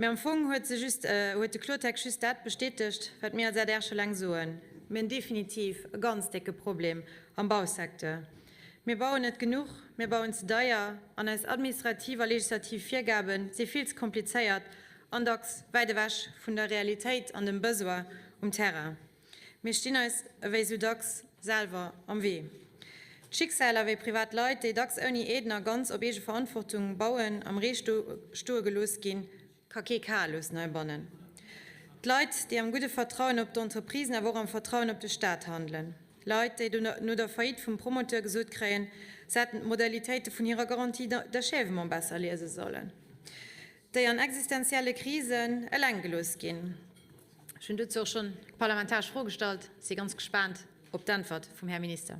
Mä am Fong huet se just, huet de Kloertext just dat bestätegt, wat mir als adr scho laang soen, Mir hunn definitiv e ganz décke Problem am Bausecteur. Mir bauen net genuch, mir bauen ze deier an eis administrativ a legislativ Virgabe si vill ze komplizéiert an dacks wäit ewech vun der Realitéit an dem Besoin um Terrain. Mir stinn eis ewéi sou dacks selwer am Wee. D'Schicksaler wéi privat Leit, déi dacks ouni Aiden a ganz op eege Verantwortung bauen, am Ree stoe gelooss ginn, ka kee kal loossen heibannen. D'Leit, déi am gudde Vertrauen op d'Entreprisen, awer och am Vertrauen op de Staat handelen. Leit, déi no der Faillite vum Promoteur gesot kréien, se hätten d'Modalitéite vun hirer Garantie d'achèvement besser liese sollen. Déi an existenzielle Krisen eleng gelooss ginn. Ech hunn dozou och schonn eng parlamentaresch Fro gestallt, si ganz gespaant op d'Äntwert vum Här Minister.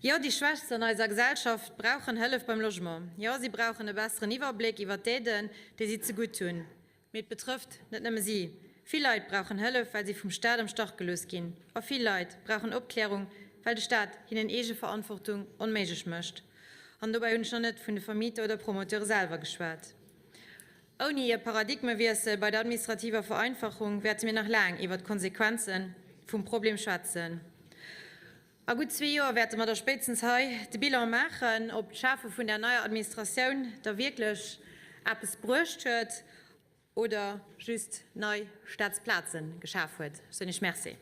Jo, déi Schwächst an eiser Gesellschaft brauchen Hëllef beim Logement. Jo, si brauchen e besseren Iwwerbléck iwwer d'Aiden, déi si zegutt hunn. Mee et betrëfft net nëmme si. Vill Leit brauchen Hëllef, well si vum Staat am Stach gelooss ginn. A vill Leit brauchen Opklärung, well de Staat hinnen Eegeverantwortung onméiglech mécht. An dobäi hunn ech nach net vun de Vermieter oder Promoteure selwer geschwat. Ouni e Paradigmewiessel bei der administrativer Vereinfachung wäerte mir nach laang iwwert d'Konsequenze vum Problem schwätzen. A gutt zwee Joer wäerte mer da spéitstens hei de Bilan maachen, ob d'Schafe vun där neier Administratioun da wierklech eppes bruecht huet oder just nei Staatsplaze geschaf huet. Ech soen Iech Merci.